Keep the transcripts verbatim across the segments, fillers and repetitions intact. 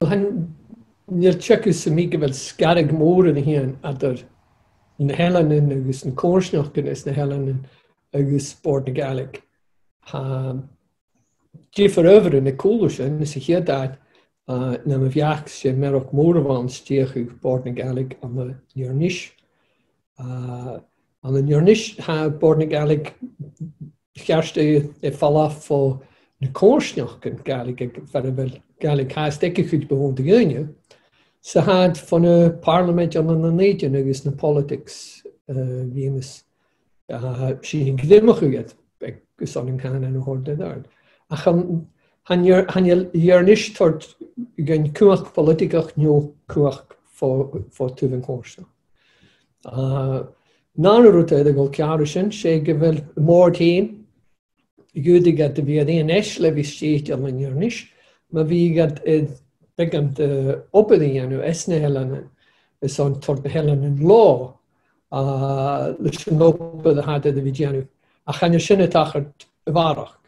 Chan eil teagamh sam bith gu bheil sgaradh mòr a' tighinn eadar na h-eileanan agus na coimhearsnachdan anns na h-eileanan agus Bòrd na Gàidhlig. Tha diofar adhbharan a' còrdadh sin, sa chiad àite, uh, nam bheachd-sa, 's e mearachd mòr a bh' ann stèidheachadh Bòrd na Gàidhlig ann an Inbhir Nis. Uh, ann an Inbhir Nis, tha Bòrd na Gàidhlig ceart gu leòr air falbh bho na coimhearsnachdan Gàidhlig, aig, far a bheil Gàidhlig fhathast aig a' chuid bu mhotha de dhaoine, 's a tha iad fon a' Phàrlamaid ann an Dùn Èideann agus na politics, uh, a bhios, uh, sin an gnothach a th' aca, agus ann an cànan a thoirt air adhart. Ach chan, chan eil, chan eil Inbhir Nis a' toirt dhuinn cumhachd phoilitigeach no cumhachd fo, fo thaobh a' choimhearsnachd. Uh, an aon rud a tha a' dol ceàrr an sin, 's e gu bheil am bòrd fhèin, dh'fhaodadh iad a bhith air aon fheis le bhith stèidhichte ann an Inbhir Nis, ma bhiodh iad air beagan de dh'obair a dhèanamh anns na h-eileanan, is an toirt na h-eileanan leotha, uh, leis an obair a tha iad air a bhith a' dèanamh. Ach chan eil sin a' tachairt a bharrachd.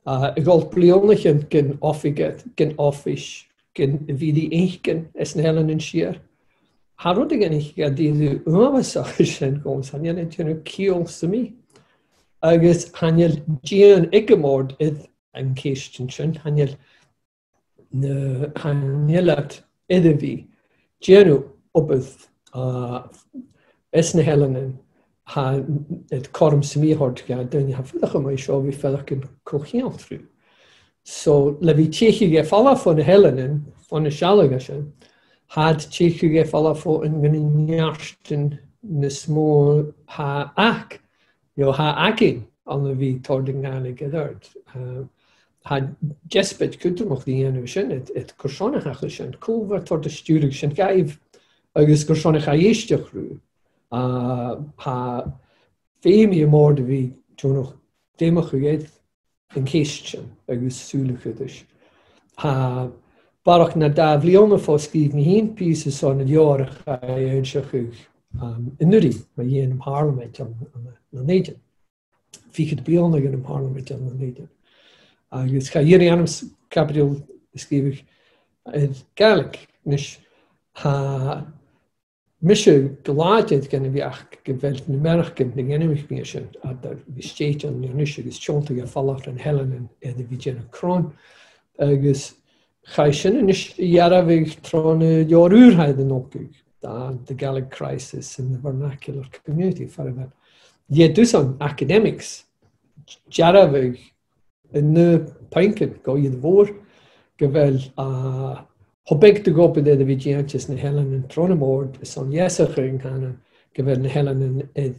Uh, a' dol bliadhnaichean gun oifigear, gun oifis, gun a bhith ri fhaicinn anns na h-Eileanan Siar. Tha rudeigin a' dèanamh uabhasach sin dhòmhsa, chan eil e a' dèanamh ciall sam bith. Agus chan eil dìon aig a' bhòrd air an cheist sin, chan eil na, chan eil iad air a bhith a' dèanamh obair, uh, anns na h-eileanan, tha iad cothrom sam bith a thoirt dha daoine, tha faireachdainn mar seo, bhith faireachdainn co-cheangailte riutha. So, le bhith teicheadh air falbh bho na h-eileanan, bho na sealladh sin, tha iad teicheadh air falbh bho aon de na neartan nas motha a th' aca, no tha againn ann a bhith a' toirt a' Ghàidhlig air adhart. Uh, tha deasbad cudromach ri dhèanamh sin, air, air carson a thachair sin, cò bha a' toirt an stiùiridh sin dhaibh, agus carson a chaidh èisteachd riutha. Uh, tha feum aig a' bhòrd a bhith a' dèanamh dè mo chuid air an cheist sin agus sùil a chur ris. Tha barrachd na dà bhliadhna bho sgrìobh mi fhìn pìos airson an leabhar a chaidh fhoillseachadh, um, an-uiridh mu dheidhinn am Pàrlamaid ann, ann, ann an Dùn Èideann. Fichead bliadhna aig a' Phàrlamaid ann an Dùn Èideann. Agus chaidh iarraidh ormsa caibideil a sgrìobhadh air Gàidhlig. Nis, tha mise gu làidir den bheachd gu bheil na mearachdan nan dèanamaid mi sin, a tha a' bhith stèidhichte ann an Inbhir Nis agus tionndadh air falbh bho na h-eileanan air a bhith a' dèanamh cron. Agus chaidh sin a-nis a dhearbhadh tron leabhar ùr a chaidh a nochdadh, The Gaelic Crisis in the Vernacular Community, far a bheil, dh'fhaodadh dusan academics dearbhadh an aon phuing gu ìre mhòr, gu bheil, uh, cho beag de dh'obair air a bhith dèante anns na h-eileanan tron a' bhòrd airson leasachadh an cànain, gu bheil na h-eileanan air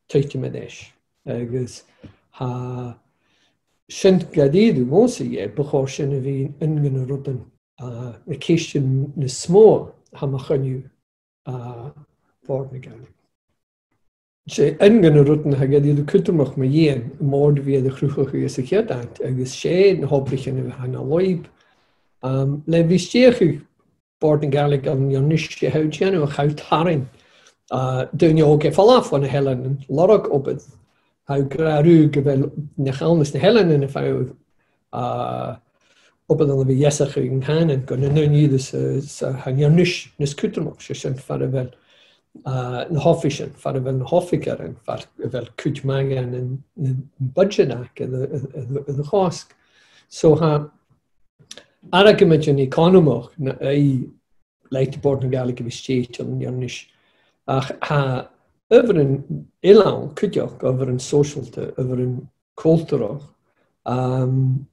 tuiteam air ais. Agus tha sin gu dearbh, dhòmhsa, yeah, bu chòir sin a bhith aon de na rudan, uh, na ceistean nas motha a tha mu choinneamh, uh, Bòrd na Gàidhlig. 'S e aon de na rudan a tha gu dearbh cudromach mu dheidhinn am bòrd a bhith air a chruthachadh sa chiad àite, agus 's e na h-obraichean a bhiodh na lùib, um, le bhith stèidheachadh Bòrd na Gàidhlig ann an Inbhir Nis, 's e a tha thu a' dèanamh, a tha thu a' tarraing, uh, daoine òga air falbh bho na h-eileanan, lorg obair, tha thu ag ràdh riutha gu bheil neach ann às na h-eileanan a' faighinn, uh, obair ann a bhith a' leasachadh an cànain gu na daoine a tha, 's a tha an Inbhir Nis nas cudromaiche, 's e sin far a bheil, uh, na h-oifisean, far a bheil na h-oifigearan, far a bheil cuid mhath dhen, dhen, dhen bhuidseat aca air, air, air, air a chosg. So tha argamaid eaconamach na, a, leithid Bòrd na Gàidhlig a bhith stèidhichte ann an Inbhir Nis. Ach tha adhbharan eile ann cuideachd, adhbharan sòisealta, adhbharan cultarach, um,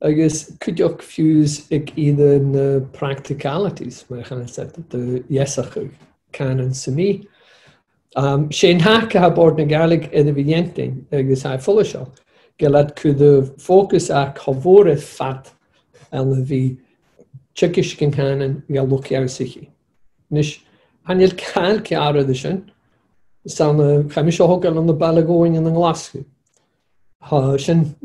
agus cuideachd fiù 's aig ìre na practicalities, mar a chanas iad, de leasachadh cànain sam bith. Um, 's e an taca a tha Bòrd na Gàidhlig air a bhith a' leantainn agus a tha follaiseach, gu bheil iad a' cur fòcas aca cho mòr air fad ann a bhith a' teagasg an cànain do luchd-ionnsachaidh. A-nis, chan eil càil ceàrr air sin, 's ann, uh, chaidh mise a thogail ann am Baile Ghobhainn ann an Glaschu. Tha sin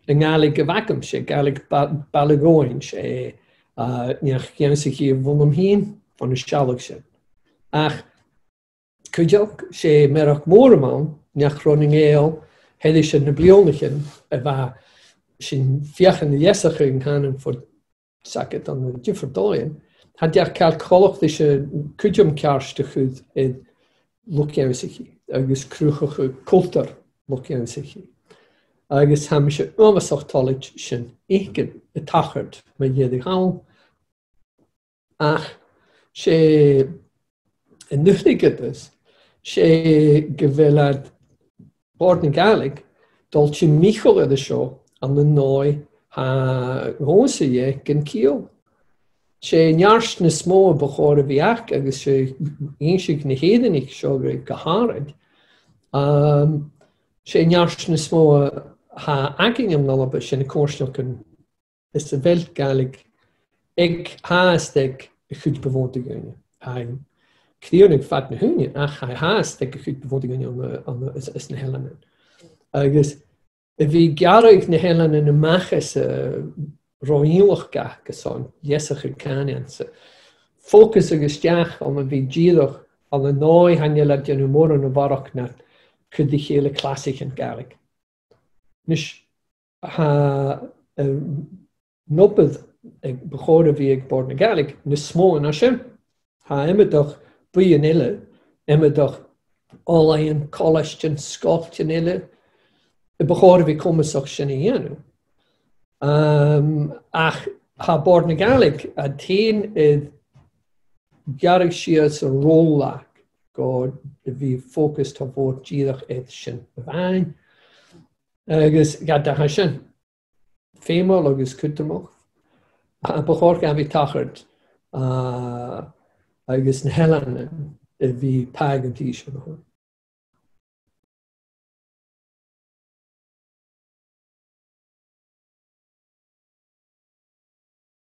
a' Ghàidhlig a bh' agam, 's e Gàidhlig Ba-, Baile Ghobhainn, 's e, uh, neach-ionnsachaidh a bh' annam fhìn, bhon an sealladh sin. Ach cuideachd, 's e mearachd mòr a bh' ann, neach ron a' Ghàidheal, thairis air na bliadhnaichean, a bha sinn a' feuchainn ri leasachadh an cànain fo seachad ann an diofar dhòighean, tha iad a' call coltach ris a' chuideam ceart a chur air luchd-ionnsachaidh agus cruthachadh cultar luchd-ionnsachaidh. Agus tha mise uabhasach toilichte sin fhaicinn a' tachairt mu dheireadh thall. Ach 's e an t-aon rud a th' ann, 's e gu bheil iad, Bòrd na Gàidhlig, a' dol timcheall air a seo ann an dòigh a tha dhòmhsa dheth gun chiall. 'S e an neart as motha bu chòir a bhith aca agus 's e innse na h-Èireannaich seo gu h-àraid. Um, 's e an neart as motha a th' againn ann an Alba, 's e na coimhearsnachdan is a bheil Gàidhlig aig, fhathast aig a' chuid bu mhotha de dhaoine. Tha i crìonach fad na h-ùine, ach tha i fhathast aig a' chuid bu mhotha de dhaoine ann an, ann an, is, is na h-eileanan. Agus a bhith a' gearradh na h-eileanan a-mach às an ro-innleachd aca, 's an deasachadh cànain, 's a' fòcasachadh a-steach ann a bhith dìreach ann an dòigh chan eil iad a' dèanamh mòran a bharrachd na cur ri chèile clasaichean Gàidhlig. Nis, tha, eh, an obair aig, bu chòir a bhith aig Bòrd na Gàidhlig nas motha na sin. Tha iomadach buidheann eile, iomadach oilthigh, colaistean, sgoiltean eile, a bu chòir a bhith comasach sin a dhèanamh. Um, ach tha Bòrd na Gàidhlig a' tighinn a' gearradh sìos an ro-làimh gu bhith focused cho mòr dìreach air sin a-mhàin. Agus ged a tha sin feumail agus cudromach, a, bu chòir gum bi tachairt, a, agus na h-eileanan a bhith pàigheadh an taobh sin.